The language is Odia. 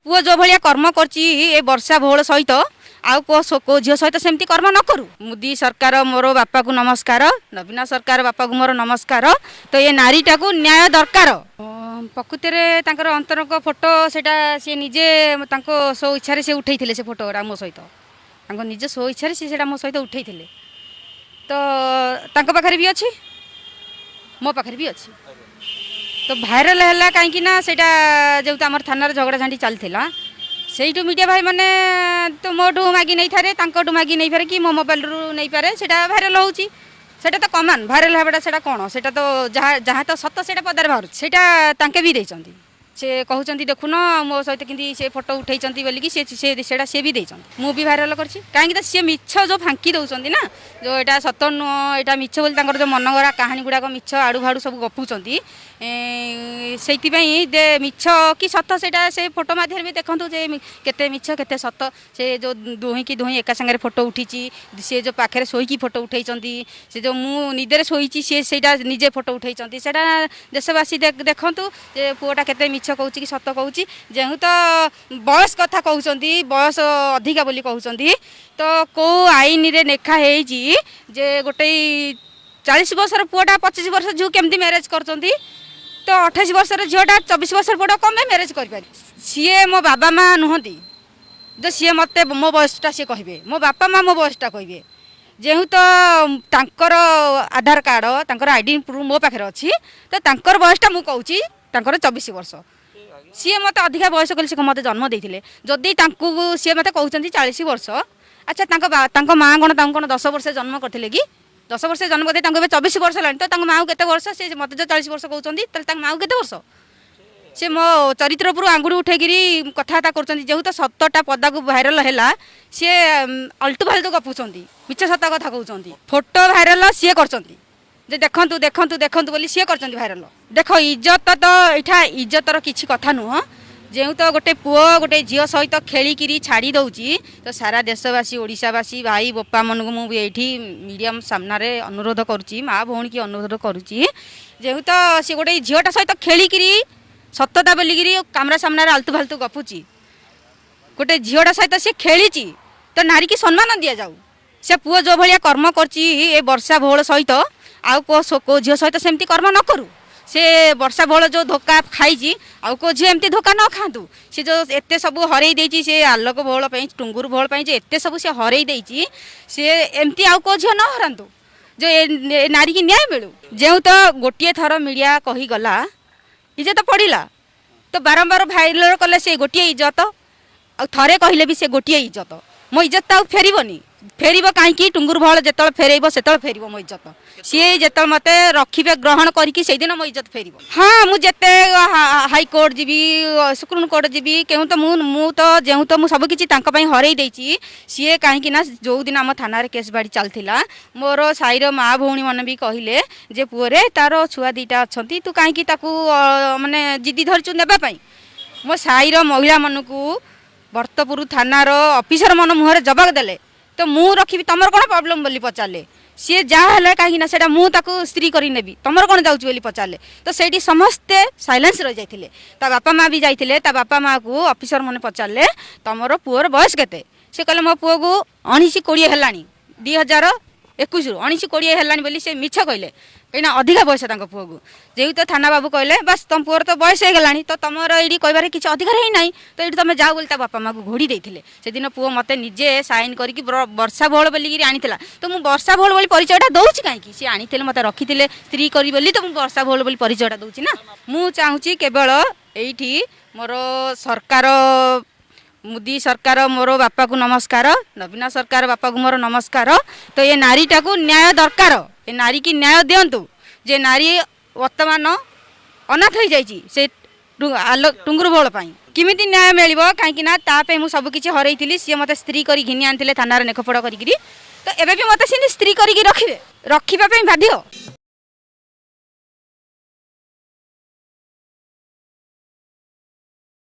ପୁଅ ଯେଉଁ ଭଳିଆ କର୍ମ କରିଛି ଏ ବର୍ଷା ଭୋଳ ସହିତ, ଆଉ କେଉଁ ଝିଅ ସହିତ ସେମିତି କର୍ମ ନ କରୁ। ମୋଦି ସରକାର ମୋର ବାପାକୁ ନମସ୍କାର, ନବୀନ ସରକାର ବାପାକୁ ମୋର ନମସ୍କାର। ତ ଏ ନାରୀଟାକୁ ନ୍ୟାୟ ଦରକାର। ପ୍ରକୃତରେ ତାଙ୍କର ଅନ୍ତରଙ୍ଗ ଫଟୋ ସେଇଟା ସିଏ ନିଜେ ତାଙ୍କ ସ୍ୱ ଇଚ୍ଛାରେ ସେ ଉଠେଇଥିଲେ। ସେ ଫଟୋ ଗୁଡ଼ା ମୋ ସହିତ ତାଙ୍କ ନିଜ ସ୍ୱ ଇଚ୍ଛାରେ ସେ ସେଇଟା ମୋ ସହିତ ଉଠେଇଥିଲେ। ତ ତାଙ୍କ ପାଖରେ ବି ଅଛି, ମୋ ପାଖରେ ବି ଅଛି। ତ ଭାଇରାଲ ହେଲା କାହିଁକି ନା ସେଇଟା ଯେହେତୁ ଆମର ଥାନାରେ ଝଗଡ଼ାଝାଣ୍ଟି ଚାଲିଥିଲା, ସେଇଠୁ ମିଡ଼ିଆ ଭାଇମାନେ ତ ମୋଠୁ ମାଗି ନେଇଥାରେ, ତାଙ୍କଠୁ ମାଗି ନେଇପାରେ କି ମୋ ମୋବାଇଲରୁ ନେଇପାରେ, ସେଇଟା ଭାଇରାଲ ହେଉଛି। ସେଇଟା ତ କମନ୍ ଭାଇରାଲ ହେବାଟା। ସେଇଟା କ'ଣ? ସେଇଟା ତ ଯାହା ଯାହା ତ ସତ ସେଇଟା ପଦାରେ ବାହାରୁଛି। ସେଇଟା ତାଙ୍କେ ବି ଦେଇଛନ୍ତି। ସେ କହୁଛନ୍ତି, ଦେଖୁନ ମୋ ସହିତ କେମିତି ସେ ଫଟୋ ଉଠେଇଛନ୍ତି ବୋଲିକି। ସେ ସେ ସେଇଟା ସିଏ ବି ଦେଇଛନ୍ତି, ମୁଁ ବି ଭାଇରାଲ କରିଛି। କାହିଁକି ତ ସିଏ ମିଛ ଯେଉଁ ଫାଙ୍କି ଦେଉଛନ୍ତି ନା, ଯେଉଁ ଏଇଟା ସତ ନୁହଁ, ଏଇଟା ମିଛ ବୋଲି ତାଙ୍କର ଯେଉଁ ମନଗଢ଼ା କାହାଣୀ ଗୁଡ଼ାକ ମିଛ ଆଡ଼ୁ ଫାଡ଼ୁ ସବୁ ଗପୁଛନ୍ତି। ସେଇଥିପାଇଁ ଯେ ମିଛ କି ସତ, ସେଇଟା ସେ ଫଟୋ ମାଧ୍ୟମରେ ବି ଦେଖନ୍ତୁ ଯେ କେତେ ମିଛ କେତେ ସତ। ସେ ଯେଉଁ ଦୁହିଁକି ଦୁହିଁ ଏକା ସାଙ୍ଗରେ ଫଟୋ ଉଠିଛି, ସେ ଯେଉଁ ପାଖରେ ଶୋଇକି ଫଟୋ ଉଠେଇଛନ୍ତି, ସେ ଯେଉଁ ମୁଁ ନିଦରେ ଶୋଇଛି, ସିଏ ସେଇଟା ନିଜେ ଫଟୋ ଉଠେଇଛନ୍ତି। ସେଇଟା ଦେଶବାସୀ ଦେଖନ୍ତୁ ଯେ ପୁଅଟା କେତେ ମିଛ କହୁଛି କି ସତ କହୁଛି। ଯେଉଁ ତ ବୟସ କଥା କହୁଛନ୍ତି, ବୟସ ଅଧିକା ବୋଲି କହୁଛନ୍ତି, ତ କେଉଁ ଆଇନରେ ଲେଖା ହେଇଛି ଯେ ଗୋଟେ 40 ବର୍ଷର ପୁଅଟା 25 ବର୍ଷ ଝିଅ କେମିତି ମ୍ୟାରେଜ୍ କରୁଛନ୍ତି? ତ 28 ବର୍ଷର ଝିଅଟା 24 ବର୍ଷର ପୁଅଟା କ'ଣ ପାଇଁ ମ୍ୟାରେଜ୍ କରିପାରିବେ? ସିଏ ମୋ ବାବା ମା ନୁହନ୍ତି ଯେ ସିଏ ମୋତେ ମୋ ବୟସଟା ସିଏ କହିବେ। ମୋ ବାପା ମା ମୋ ବୟସଟା କହିବେ। ଯେହେତୁ ତାଙ୍କର ଆଧାର କାର୍ଡ଼, ତାଙ୍କର I D proof ମୋ ପାଖରେ ଅଛି, ତ ତାଙ୍କର ବୟସଟା ମୁଁ କହୁଛି, ତାଙ୍କର 24 ବର୍ଷ। ସିଏ ମୋତେ ଅଧିକା ବୟସ କଲେ, ସେ ମୋତେ ଜନ୍ମ ଦେଇଥିଲେ। ଯଦି ତାଙ୍କୁ ସିଏ ମୋତେ କହୁଛନ୍ତି 40 ବର୍ଷ, ଆଚ୍ଛା, ତାଙ୍କ ମା କ'ଣ ତାଙ୍କୁ କ'ଣ 10 ବର୍ଷ ଜନ୍ମ କରିଥିଲେ କି? 10 ବର୍ଷ ଜନ୍ମ କରିଥିଲେ, ତାଙ୍କୁ ଏବେ 24 ବର୍ଷ ହେଲାଣି, ତ ତାଙ୍କ ମାଆକୁ କେତେ ବର୍ଷ? ସେ ମୋତେ ଯେଉଁ 40 ବର୍ଷ କହୁଛନ୍ତି, ତାହେଲେ ତାଙ୍କ ମାଆକୁ କେତେ ବର୍ଷ? ସେ ମୋ ଚରିତ୍ର ଉପରୁ ଆଙ୍ଗୁଳି ଉଠେଇକିରି କଥାବାର୍ତ୍ତା କରୁଛନ୍ତି। ଯେହେତୁ ସତଟା ପଦାକୁ ଭାଇରାଲ ହେଲା, ସିଏ ଅଲଟୁ ଫାଲତୁ ଗପୁଛନ୍ତି, ମିଛ ସତ କଥା କହୁଛନ୍ତି। ଫଟୋ ଭାଇରାଲ ସିଏ କରିଛନ୍ତି ଯେ ଦେଖନ୍ତୁ ଦେଖନ୍ତୁ ଦେଖନ୍ତୁ ବୋଲି ସିଏ କରିଛନ୍ତି ଭାଇରାଲ। ଦେଖ, ଇଜ୍ଜତ ତ ଏଇଠା ଇଜ୍ଜତର କିଛି କଥା ନୁହଁ। ଯେଉଁ ତ ଗୋଟେ ପୁଅ ଗୋଟେ ଝିଅ ସହିତ ଖେଳିକିରି ଛାଡ଼ି ଦେଉଛି, ତ ସାରା ଦେଶବାସୀ, ଓଡ଼ିଶାବାସୀ, ଭାଇ ବୋପା ମାନଙ୍କୁ ମୁଁ ବି ଏଇଠି ମିଡ଼ିଆ ସାମ୍ନାରେ ଅନୁରୋଧ କରୁଛି, ମା ଭଉଣୀକି ଅନୁରୋଧ କରୁଛି। ଯେହେତୁ ତ ସେ ଗୋଟେ ଝିଅଟା ସହିତ ଖେଳିକିରି ସତତା ବୋଲିକିରି କ୍ୟାମେରା ସାମ୍ନାରେ ଆଲତୁ ଫାଲତୁ ଗପୁଛି, ଗୋଟେ ଝିଅଟା ସହିତ ସେ ଖେଳିଛି, ତ ନାରୀକି ସମ୍ମାନ ଦିଆଯାଉ। ସେ ପୁଅ ଯେଉଁ ଭଳିଆ କର୍ମ କରିଛି ଏ ବର୍ଷା ଭୋଳ ସହିତ, ଆଉ କେଉଁ ଝିଅ ସହିତ ସେମିତି କର୍ମ ନ କରୁ। ସେ ବର୍ଷା ଭୋଳ ଯେଉଁ ଧୋକା ଖାଇଛି, ଆଉ କେଉଁ ଝିଅ ଏମିତି ଧୋକା ନ ଖାଆନ୍ତୁ। ସେ ଯେଉଁ ଏତେ ସବୁ ହରେଇ ଦେଇଛି, ସେ ଆଲୋକ ଭୋଳ ପାଇଁ, ଟୁଙ୍ଗୁରୁ ଭୋଳ ପାଇଁ ଯେ ଏତେ ସବୁ ସେ ହରେଇ ଦେଇଛି, ସେ ଏମିତି ଆଉ କେଉଁ ଝିଅ ନ ହରାନ୍ତୁ, ଯେ ଏ ନାରୀକି ନ୍ୟାୟ ମିଳୁ। ଯେଉଁ ତ ଗୋଟିଏ ଥର ମିଡ଼ିଆ କହିଗଲା, ଇଜ୍ଜତ ପଡ଼ିଲା, ତ ବାରମ୍ବାର ଭାଇରାଲ କଲେ ସେ ଗୋଟିଏ ଇଜ୍ଜତ। ଆଉ ଥରେ କହିଲେ ବି ସେ ଗୋଟିଏ ଇଜ୍ଜତ। ମୋ ଇଜ୍ଜତ ଆଉ ଫେରିବନି। ଫେରିବ କାହିଁକି? ଟୁଙ୍ଗୁରୁ ଭଳ ଯେତେବେଳେ ଫେରେଇବ, ସେତେବେଳେ ଫେରିବ ମୋ ଇଜ୍ଜତ। ସିଏ ଯେତେବେଳେ ମୋତେ ରଖିବେ ଗ୍ରହଣ କରିକି, ସେଇଦିନ ମୋ ଇଜ୍ଜତ ଫେରିବ। ହଁ, ମୁଁ ଯେତେ ହାଇକୋର୍ଟ ଯିବି, ସୁପ୍ରିମକୋର୍ଟ ଯିବି, କେଉଁ ତ ମୁଁ ମୁଁ ତ ଯେଉଁ ତ ମୁଁ ସବୁ କିଛି ତାଙ୍କ ପାଇଁ ହରେଇ ଦେଇଛି। ସିଏ କାହିଁକି ନା ଯେଉଁଦିନ ଆମ ଥାନାରେ କେସ୍ ବାଡ଼ି ଚାଲିଥିଲା, ମୋର ସାହିର ମା ଭଉଣୀମାନେ ବି କହିଲେ ଯେ ପୁଅରେ ତାର ଛୁଆ ଦୁଇଟା ଅଛନ୍ତି, ତୁ କାହିଁକି ତାକୁ ମାନେ ଜିଦି ଧରିଛୁ ନେବା ପାଇଁ? ମୋ ସାହିର ମହିଳାମାନଙ୍କୁ, ବର୍ତ୍ତପୁର ଥାନାର ଅଫିସର ମନ ମୁହଁରେ ଜବାବ ଦେଲେ, ତ ମୁଁ ରଖିବି, ତମର କ'ଣ ପ୍ରୋବ୍ଲେମ୍ ବୋଲି ପଚାରିଲେ। ସିଏ ଯାହା ହେଲା, କାହିଁକି ନା ସେଇଟା ମୁଁ ତାକୁ ସ୍ତ୍ରୀ କରି ନେବି, ତମର କ'ଣ ଯାଉଛି ବୋଲି ପଚାରିଲେ। ତ ସେଇଠି ସମସ୍ତେ ସାଇଲେନ୍ସ ରହିଯାଇଥିଲେ। ତା ବାପା ମା ବି ଯାଇଥିଲେ। ତା ବାପା ମାଆକୁ ଅଫିସର ମାନେ ପଚାରିଲେ, ତମର ପୁଅର ବୟସ କେତେ? ସେ କହିଲେ, ମୋ ପୁଅକୁ 19 20 ହେଲାଣି, 2021ରୁ 19 20 ହେଲାଣି ବୋଲି ସେ ମିଛ କହିଲେ, କାହିଁକିନା ଅଧିକା ବୟସ ତାଙ୍କ ପୁଅକୁ। ଯେହେତୁ ଥାନା ବାବୁ କହିଲେ, ବାସ୍, ତମ ପୁଅର ତ ବୟସ ହେଇଗଲାଣି, ତ ତମର ଏଇଠି କହିବାରେ କିଛି ଅଧିକାର ହିଁ ନାହିଁ, ତ ଏଇଠି ତମେ ଯାଅ ବୋଲି ତା ବାପା ମାଆକୁ ଘୋଡ଼ି ଦେଇଥିଲେ। ସେଦିନ ପୁଅ ମୋତେ ନିଜେ ସାଇନ୍ କରିକି ବର୍ଷା ଭୋଳ ବୋଲିକିରି ଆଣିଥିଲା। ତ ମୁଁ ବର୍ଷା ଭୋଳ ବୋଲି ପରିଚୟଟା ଦେଉଛି କାହିଁକି? ସିଏ ଆଣିଥିଲେ, ମୋତେ ରଖିଥିଲେ ସ୍ତ୍ରୀ କରି ବୋଲି, ତ ମୁଁ ବର୍ଷା ଭୋଳ ବୋଲି ପରିଚୟଟା ଦେଉଛି ନା। ମୁଁ ଚାହୁଁଛି କେବଳ ଏଇଠି ମୋର ସରକାର, ମୋଦି ସରକାର ମୋର ବାପାକୁ ନମସ୍କାର, ନବୀନ ସରକାର ବାପାକୁ ମୋର ନମସ୍କାର। ତ ଏ ନାରୀଟାକୁ ନ୍ୟାୟ ଦରକାର। ଏ ନାରୀକି ନ୍ୟାୟ ଦିଅନ୍ତୁ ଯେ ନାରୀ ବର୍ତ୍ତମାନ ଅନାଥ ହେଇଯାଇଛି ସେ ଟୁଙ୍ଗୁରୁ ଭୋଳ ପାଇଁ। କେମିତି ନ୍ୟାୟ ମିଳିବ? କାହିଁକି ନା ତା ପାଇଁ ମୁଁ ସବୁ କିଛି ହରେଇଥିଲି। ସିଏ ମୋତେ ସ୍ତ୍ରୀ କରି ଘିନି ଆଣିଥିଲେ ଥାନାରେ ନେଖପଡ଼ କରିକିରି, ତ ଏବେ ବି ମୋତେ ସେମିତି ସ୍ତ୍ରୀ କରିକି ରଖିବେ, ରଖିବା ପାଇଁ ବାଧ୍ୟ।